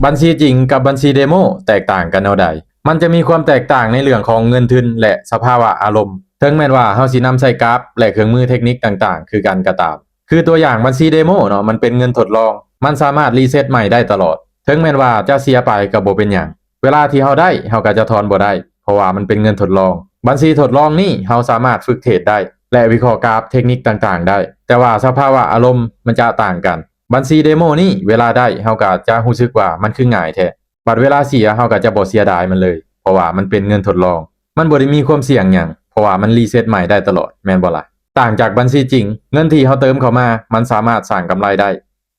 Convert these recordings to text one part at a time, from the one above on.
ບັນຊີຈິງກັບບັນຊີເດໂມແຕກຕ່າງກັນແນວໃດ? ມັນຈະມີຄວາມແຕກຕ່າງໃນເລື່ອງຂອງເງິນທຶນ ແລະ ສະພາວະອາລົມ. ເຖິງແມ່ນວ່າເຮົາຊິນຳໃຊ້ກາຟ ແລະ ເຄື່ອງມືເທັກນິກຕ່າງໆຄືກັນກໍຕາມ, ຄືຕົວຢ່າງບັນຊີເດໂມເນາະ, ມັນເປັນເງິນທົດລອງ, ມັນສາມາດຣີເຊັດໃໝ່ໄດ້ຕະຫຼອດ. ເຖິງແມ່ນວ່າຈະເສຍໄປກໍບໍ່ເປັນຫຍັງ. ເວລາທີ່ເຮົາໄດ້, ເຮົາກໍຈະຖອນບໍ່ໄດ້, ເພາະວ່າມັນເປັນເງິນທົດລອງ. ບັນຊີທົດລອງນີ້ເຮົາສາມາດຝຶກເທຣດໄດ້ ແລະ ວິເຄາະກາຟເທັກນິກຕ່າງໆໄດ້, ແຕ່ວ່າສະພາວະອາລົມມັນຈະຕ່າງກັນ. ບັນຊີເດໂມນີ້ເວລາໄດ້ ເຮົາກໍຈະຮູ້ສຶກວ່າມັນຄືງ່າຍແທ້. ບັດເວລາເສຍ ເຮົາກໍຈະບໍ່ເສຍດາຍມັນເລີຍ, ເພາະວ່າມັນເປັນເງິນທົດລອງ. ມັນບໍ່ໄດ້ມີຄວາມສ່ຽງຫຍັງ, ເພາະວ່າມັນຣີເຊັດໃໝ່ໄດ້ຕະຫຼອດ, ແມ່ນບໍ່ລະ? ຕ່າງຈາກບັນຊີຈິງ, ເງິນທີ່ເຮົາເຕີມເຂົ້າມາ ມັນສາມາດສ້າງກຳໄລໄດ້.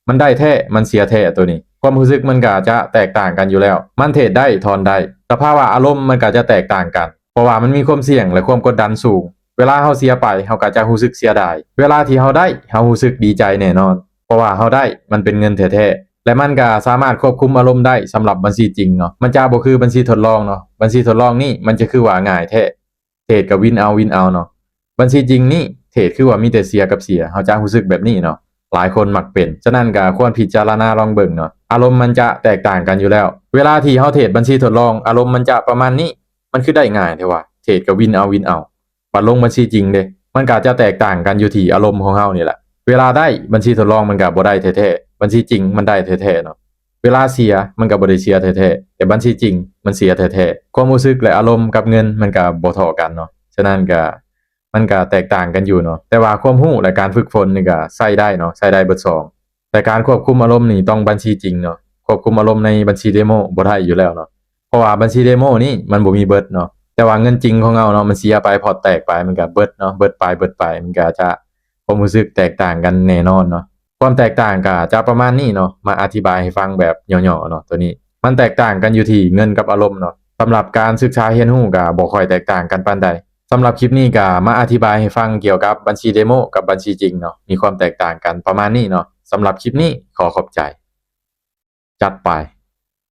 ມັນໄດ້ແທ້, ມັນເສຍແທ້, ໂຕນີ້ ຄວາມຮູ້ສຶກມັນກໍຈະແຕກຕ່າງກັນຢູ່ແລ້ວ. ມັນເທຣດໄດ້, ຖອນໄດ້. ສະພາວະອາລົມມັນກໍຈະແຕກຕ່າງກັນ, ເພາະວ່າມັນມີຄວາມສ່ຽງ ແລະ ຄວາມກົດດັນສູງ. ເວລາເຮົາເສຍໄປ, ເຮົາກໍຈະຮູ້ສຶກເສຍດາຍ. ເວລາທີ່ເຮົາໄດ້, ເຮົາຮູ້ສຶກດີໃຈແນ່ນອນ, ເພາະວ່າເຮົາໄດ້, ມັນເປັນເງິນແທ້ໆ. ແລະ ມັນກໍສາມາດຄວບຄຸມອາລົມໄດ້ສຳລັບບັນຊີຈິງເນາະ. ມັນຈະບໍ່ຄືບັນຊີທົດລອງເນາະ. ບັນຊີທົດລອງນີ້ມັນຈະຄືວ່າງ່າຍແທ້, ເທຣດກໍວິນເອົາວິນເອົາເນາະ. ບັນຊີຈິງນີ້ເທຣດຄືວ່າມີແຕ່ເສຍກັບເສຍ, ເຮົາຈະຮູ້ສຶກແບບນີ້ເນາະ. ຫຼາຍຄົນມັກເປັນ, ສະນັ້ນກໍຄວນພິຈາລະນາລອງເບິ່ງເນາະ. ອາລົມມັນຈະແຕກຕ່າງກັນຢູ່ແລ້ວ. ເວລາທີ່ເຮົາເທຣດບັນຊີທົດລອງ, ອາລົມມັນຈະປະມານນີ້, ມັນຄືໄດ້ງ່າຍແທ້ວ່າ, ເທຣດກໍວິນເອົາວິນເອົາ. ບັດລົງບັນຊີຈິງເດ, ມັນກໍຈະແຕກຕ່າງກັນຢູ່ທີ່ອາລົມຂອງເຮົານີ້ແຫຼະ. ເວລາໄດ້, ບັນຊີທົດລອງມັນກໍບໍ່ໄດ້ແທ້ໆ, ບັນຊີຈິງມັນໄດ້ແທ້ໆເນາະ. ເວລາເສຍ, ມັນກໍບໍ່ໄດ້ເສຍແທ້ໆ, ແຕ່ບັນຊີຈິງມັນເສຍແທ້ໆ. ຄວາມຮູ້ສຶກ ແລະ ອາລົມກັບເງິນມັນກໍບໍ່ທໍ່ກັນເນາະ. ສະນັ້ນກໍ ມັນກະແຕກຕ່າງກັນຢູ່ເນາະ, ແຕ່ວ່າຄວາມຮູ້ ແລະ ການຝຶກຝົນນີ້ກະໃຊ້ໄດ້ເນາະ, ໃຊ້ໄດ້ເບິດສອງ. ແຕ່ການຄວບຄຸມອາລົມນີ້ຕ້ອງບັນຊີຈິງເນາະ, ຄວບຄຸມອາລົມໃນບັນຊີເດໂມບໍ່ໄດ້ຢູ່ແລ້ວເນາະ, ເພາະວ່າບັນຊີເດໂມນີ້ມັນບໍ່ມີເບິດເນາະ, ແຕ່ວ່າເງິນຈິງຂອງເຮົາເນາະ ມັນເສຍໄປ ພອດແຕກໄປ ມັນກະເບິດເນາະ, ເບິດໄປ ເບິດໄປ ມັນກະຈະ ຄວາມຮູ້ສຶກແຕກຕ່າງກັນແນ່ນອນເນາະ. ຄວາມແຕກຕ່າງກະຈະປະມານນີ້ເນາະ, ມາອະທິບາຍໃຫ້ຟັງແບບຫຍໍ້ໆເນາະ, ໂຕນີ້ ມັນແຕກຕ່າງກັນຢູ່ທີ່ເງິນກັບອາລົມເນາະ. ສຳລັບການສຶກສາຮຽນຮູ້ກະບໍ່ຄ່ອຍແຕກຕ່າງກັນປານໃດ. ສຳລັບຄລິບນີ້ກະມາອະທິບາຍໃຫ້ຟັງກ່ຽວກັບບັນຊີເດໂມກັບບັນຊີຈິງເນາະ, ມີຄວາມແຕກຕ່າງກັນປະມານນີ້ເນາະ. ສຳລັບຄລິບນີ້ຂໍຂອບໃຈ. ຈັດໄປ.